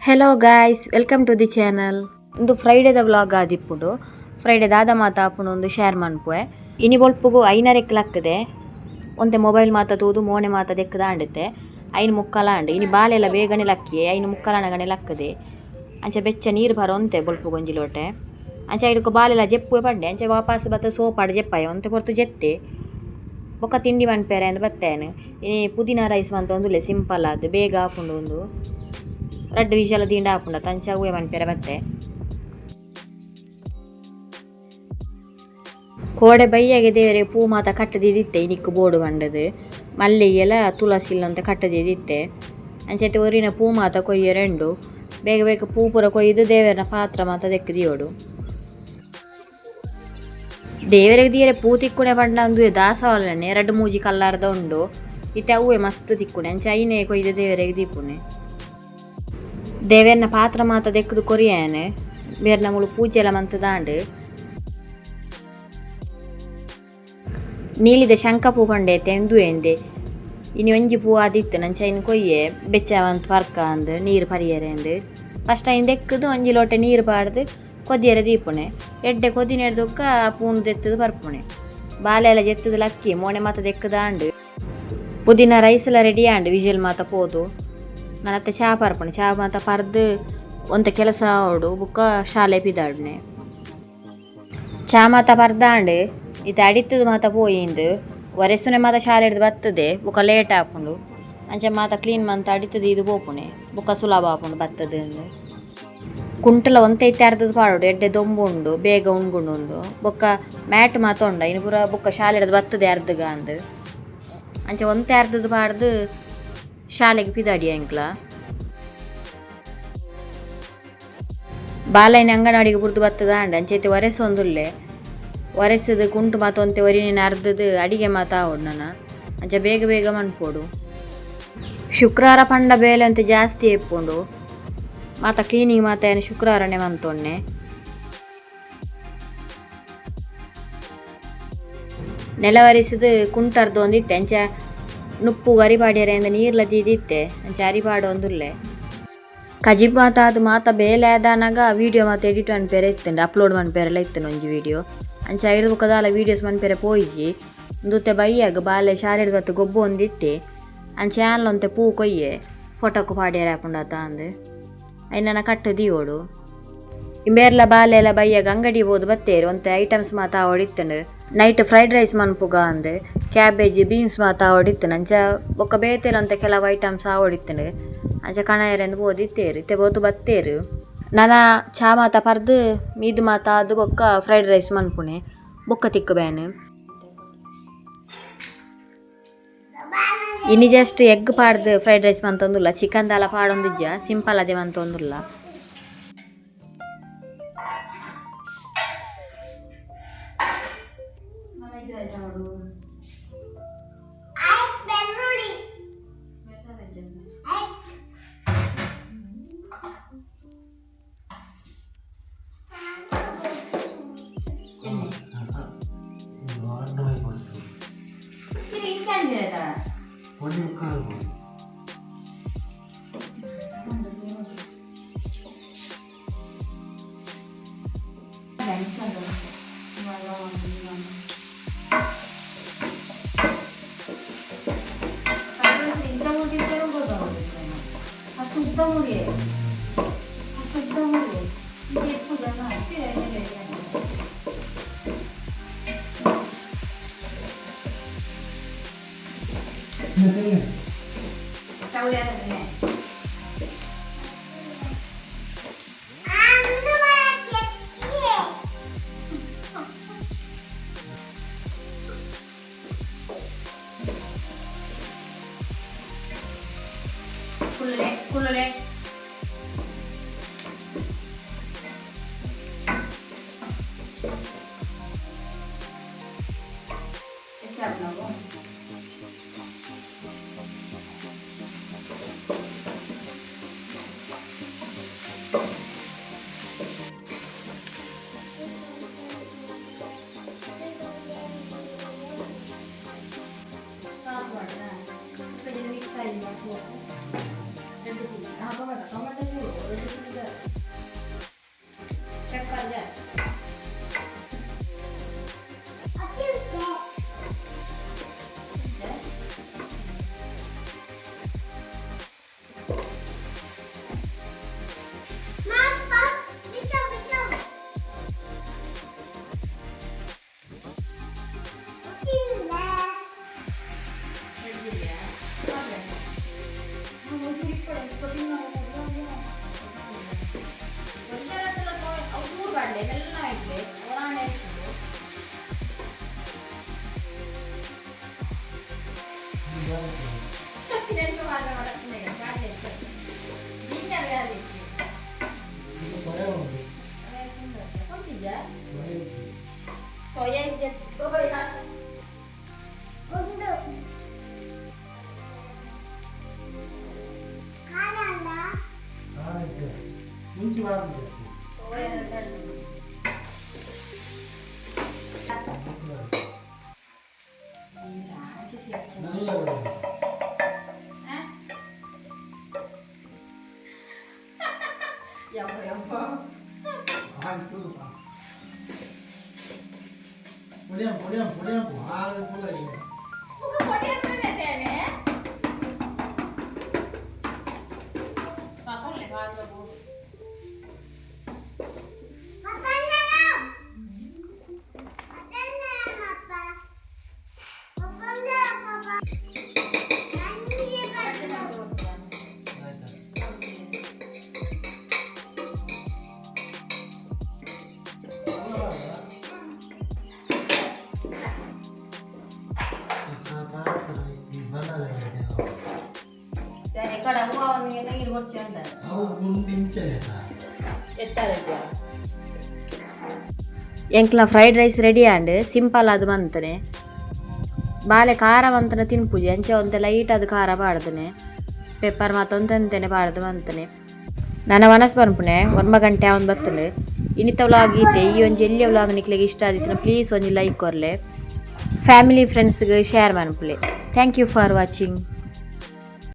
Hello guys, welcome to the channel. ಉಂದು ಫ್ರೈಡೆದ vlog ಆದಿಪ್ಪುಂಡು. Friday ದಾದ ಮಾತ ಆಪುಂಡು ಒಂದು ಶೇರ್ ಮನ್ಪುವೆ. ಇನಿ ಬೊಲ್ಪುಗು ಐನರೆಕ್ ಲಕ್ಕುದೆ. ಒಂತೆ ಮೊಬೈಲ್ ಮಾತ ತೂದು ಮೋನೆ ಮಾತ ದೆಕ್ಕುದ ಆಂಡಿತ್ತೆ. ಐನ್ ಮುಕ್ಕಾಲ ಆಂಡ್. ಇನಿ ಬಾಲೆಲ ಬೇಗನೆ ಲಕ್ಕಿಯೆ ಐನ್ ಮುಕ್ಕಾಲನಗನೆ ಲಕ್ಕುದೆ. ಅಂಚ ಬೆಚ್ಚ ನೀರು ಬರ ಒಂತೆ ಬೊಲ್ಪುಗು ಒಂಜಿ ಲೋಟೆ. ಅಂಚ ಐಡುಕು ಬಾಲೆಲ ಜೆಪ್ಪುವೆ ಪಂಡೆ. ಅಂಚ ವಾಪಸ್ ಬತ್ತ ಸೋಪಾಡ್ ಜೆಪ್ಪಾಯ ಒಂತೆ ಪೊರ್ತು ಜೆತ್ತೆ. ಬೊಕ್ಕ ತಿಂಡಿ ಮನ್ಪೆರೆ ಅಂದ್ ಬತ್ತೇನು. ಇನಿ ಪುದೀನ ರೈಸ್ ಮಂತ ಉಂದುಲ್ಲೆ ಸಿಂಪಲ್ ಆದ್ ಬೇಗ ಆಪುಂಡು ಉಂದು. ರಡ್ಡ್ ವಿಷಲ್ ದೀಂಡ ಆಪುಂಡು ಅಂಚ ಅವ್ವೆ ಮನ್ಪೆರೆ ಬತ್ತೆ. ಕೋಡೆ ಬಯ್ಯಗೆ ದೇವರೆ ಪೂ ಮಾತ ಕಟ್ಟುದಿತ್ತೆ ಇನಿಕ್ ಬೋಡು ಪಂಡದು. ಮಲ್ಲಿಗೆಲ ತುಳಸಿ ಅಂತ ಕಟ್ಟುದಿತ್ತೆ. ಅಂಚತೆ ಒರಿನ ಪೂ ಮಾತ ಕೊಯ್ಯರೆ ಉಂಡು. ಬೇಗ ಬೇಗ ಪೂ ಪೂರ ಕೊಯ್ದು ದೇವರನ ಪಾತ್ರ ಮಾತ ದೆಕ್ಕ್ ದೀವೊಡು. ದೇವರಿಗೆ ದೀಯರೆ ಪೂ ತಿಕ್ಕುನೆ ಪಂಡ ಉಂದುವೆ ದಾಸವಾಳನೆ ರಡ್ಡ್ ಮೂಜಿ ಕಲ್ಲರ್ದ ಉಂಡು. ಇತ್ತೆ ಅವ್ವೆ ಮಸ್ತ್ ತಿಕ್ಕುನೆ ಅಂಚ ಐನೇ ಕೊಯ್ದು ದೇವರಿಗೆ ದೀಪುನೆ. ದೇವೆರ್ನ ಪಾತ್ರ ಮಾತ ದೆಕ್ಕುದು ಕೊರಿಯಾನೆ. ಬೇರ್ನ ಮೂಲು ಪೂಜೆಲ ಮಂತುದಾಂಡ್. ನೀಲಿದ ಶಂಖ ಪೂ ಪಂಡೇತೆ ಉಂದುವೆ ಇಂದೆ. ಇನಿ ಒಂಜಿ ಪೂ ಆದಿತ್ತು ನಂಚ ಐನ್ ಕೊಯ್ಯೆ ಬೆಚ್ಚ ಮಂತ್ ಪರ್ಕ ಅಂದ್ ನೀರು ಪರಿಯರೆ ಅಂದ್. ಫಸ್ಟ್ ಐನ್ ದೆಕ್ಕುದು ಒಂಜಿ ಲೋಟೆ ನೀರು ಪಾಡ್ದು ಕೊದಿಯರೆ ದೀಪುನೆ. ಎಡ್ಡೆ ಕೊದಿನೆಡ್ದೊಕ್ಕ ಪೂನು ದೆತ್ತುದು ಪರ್ಪುನೆ. ಬಾಲೆಲ ಜೆತ್ತುದು ಲಕ್ಕಿ ಮೋನೆ ಮಾತ ದೆಕ್ಕುದಾಂಡ್. ಪುದೀನ ರೈಸ್ ಲ ರೆಡಿ ಆಂಡ್ ವಿಜಲ್ ಮಾತ ಪೋದು. ನನತ್ತೆ ಚಾ ಪರ್ಪುನೆ. ಚಾ ಮಾತ ಪರ್ದು ಒಂತೆ ಕೆಲಸ ಆವೊಡು ಬೊಕ್ಕ ಶಾಲೆ ಪಿದಾಡ್ನೆ. ಚಾ ಮಾತ ಪರ್ದಾಂಡ್. ಇತ್ತೆ ಅಡಿತ್ತುದು ಮಾತ ಪೋಯಿಂದು. ವರೆಸುನೆ ಮಾತ ಶಾಲೆಡ್ದ್ ಬತ್ತುದೆ ಬೊಕ್ಕ ಲೇಟ್ ಆಪುಂಡು. ಅಂಚ ಮಾತ ಕ್ಲೀನ್ ಮಂತ್ ಅಡಿತ್ ದೀದ್ ಪೋಪುನೆ. ಬೊಕ್ಕ ಸುಲಭ ಆಪುಂಡು ಬತ್ತುದು ಇಂದ್. ಕುಂಟುಲ ಒಂತೆ ಇತ್ತೆ ಅರ್ದದ್ ಪಾಡೊಡು ಎಡ್ಡೆ ದೊಂಬು ಉಂಡು ಬೇಗ ಉಂಗುಂಡು ಉಂದು. ಬೊಕ್ಕ ಮ್ಯಾಟ್ ಮಾತ ಉಂಡು ಐನ್ ಪೂರ ಬೊಕ್ಕ ಶಾಲೆಡ್ದ್ ಬತ್ತುದೆ ಅರ್ದಗ ಅಂದ್. ಅಂಚ ಒಂತೆ ಅರ್ದದ್ ಪಾಡ್ದ್ ಶಾಲೆಗ್ ಪಿದಾಡಿಯ ಎಂಕ್ಲ. ಬಾಲೆನ್ ಅಂಗನವಾಡಿಗ್ ಬುಡ್ದು ಬತ್ತುದಾಂಡ್ ಅಂಚ ಇತ್ತೆ ವರೆಸೊಂದುಲ್ಲೆ. ವರೆಸುದು ಕುಂಟು ಮಾತ ಒಂತೆ ಒರಿನೆನ್ ಅರ್ದದ್ ಅಡಿಗೆ ಮಾತ ಆವೊಡು ನನ. ಅಂಚ ಬೇಗ ಬೇಗ ಮನ್ಪೊಡು. ಶುಕ್ರಾರ ಪಂಡ ಬೇಲೆ ಒಂತೆ ಜಾಸ್ತಿ ಇಪ್ಪುಂಡು. ಮಾತ ಕ್ಲೀನಿಂಗ್ ಮಾತ ಯಾನ್ ಶುಕ್ರಾರನೆ ಮಂತೊನ್ನೆ. ನೆಲ ಒರೆಸುದು ಕುಂಟು ಅರ್ದೊಂದಿತ್ತೆ ಅಂಚ ನುಪ್ಪುಗು ಅರಿ ಪಾಡ್ಯರೆ ಅಂದ್ ನೀರ್ಲ ದೀದಿತ್ತೆ ಅಂಚ ಅರಿ ಪಾಡೊಂದುಲ್ಲೆ. ಕಜಿಪು ಮಾತ ಆದ್ ಮಾತ ಬೇಲೆ ಆದಾನಗ ವೀಡಿಯೋ ಮಾತ ಎಡಿಟ್ ಮನ್ಪೆರೆ ಇತ್ತುಂಡು ಅಪ್ಲೋಡ್ ಮನ್ಪೆರೆಲ ಇತ್ತುಂಡು ಒಂಜಿ ವೀಡಿಯೋ. ಅಂಚ ಐರ್ದ್ ಬೊಕ್ಕ ದಾಲ ವೀಡಿಯೋಸ್ ಮನ್ಪೆರೆ ಪೋಯಿಜಿ. ಉಂದುತ್ತೆ ಬಯ್ಯಗ್ ಬಾಲೆ ಶಾಲೆಡ್ ಬತ್ತ್ ಗೊಬ್ಬು ಒಂದಿತ್ತೆ. ಅಂಚ ಯಾನ್ಲ ಒಂತೆ ಪೂ ಕೊಯ್ಯೆ ಫೋಟೋಕ್ ಪಾಡ್ಯರೆ ಆಪುಂಡತ ಅಂದ್. ಐನ್ ನನ ಕಟ್ಟ್ ದೀವೊಡು. ಇಂಬೇರ್ಲ ಬಾಲೆಲ ಬಯ್ಯಗ್ ಅಂಗಡಿ ಪೋದು ಬತ್ತೇರ್ ಒಂತೆ ಐಟಮ್ಸ್ ಮಾತ ಆವೊಡಿತ್ತುಂಡು. ನೈಟ್ ಫ್ರೈಡ್ ರೈಸ್ ಮನ್ಪುಗ ಅಂದ್ ಕ್ಯಾಬೇಜ್ ಬೀನ್ಸ್ ಮಾತ ಆವೊಡಿತ್ತುಂಡು. ಅಂಚ ಬೊಕ್ಕ ಬೇತೆಲ ಒಂತೆ ಕೆಲವು ಐಟಮ್ಸ್ ಆವೊಡಿತ್ತುಂಡು. ಅಂಚ ಕಣಯೆರೆ ಪೋದಿತ್ತೇರ್ ಇತ್ತೆ ಪೋತು ಬತ್ತೇರ್. ನನ ಚಾ ಮಾತ ಪರ್ದು ಮೀದ್ ಮಾತ ಆದ್ ಬೊಕ್ಕ ಫ್ರೈಡ್ ರೈಸ್ ಮನ್ಪುನೆ ಬೊಕ್ಕ ತಿಕ್ಕು ಬೇನ್. ಇನಿ ಜಸ್ಟ್ ಎಗ್ ಪಾಡ್ದು ಫ್ರೈಡ್ ರೈಸ್ ಮಂತೊಂದುಲ್ಲ. ಚಿಕನ್ ದಾಲ ಪಾಡೊಂದಿಜ್ಜ ಸಿಂಪಲ್ ಅದೇ ಮಂತೊಂದುಲ್ಲ. ಕುಲ್ಲುಲೆ ಕುಲ್ಲುಲೆ. ಎಂಕ್ಲ ಫ್ರೈಡ್ ರೈಸ್ ರೆಡಿ ಆಂಡ್. ಸಿಂಪಲ್ ಅದು ಮಂತನೆ. ಬಾಲೆ ಖಾರ ಮಂತನ ತಿನ್ಪುಜಿ. ಅಂಚೆ ಒಂತೆ ಲೈಟ್ ಅದು ಖಾರ ಪಾಡ್ದನೆ, ಪೆಪ್ಪರ್ ಮಾತೊಂತೆಂತೆನೆ ಪಾಡ್ದು ಮಂತನೆ. ನನ್ನ ಮನಸ್ಸು ಪನ್ಪುನೆ 9 ಗಂಟೆ ಅವನು ಬತ್ತುಂಡು. ಇನ್ನಿತ ವ್ಲಾಗ್ ಈತೆ. ಈ ಒಂಜಿ ಎಲ್ಯ ವ್ಲಾಗ್ ನಿಕ್ಲೆಗ್ ಇಷ್ಟ ಆದಿತ್ತಿನ ಪ್ಲೀಸ್ ಒಂಜಿ ಲೈಕ್ ಕೊರ್ಲೆ, ಫ್ಯಾಮಿಲಿ ಫ್ರೆಂಡ್ಸ್ಗೆ ಶೇರ್ ಮನ್ಪುಲೆ. Thank you for watching.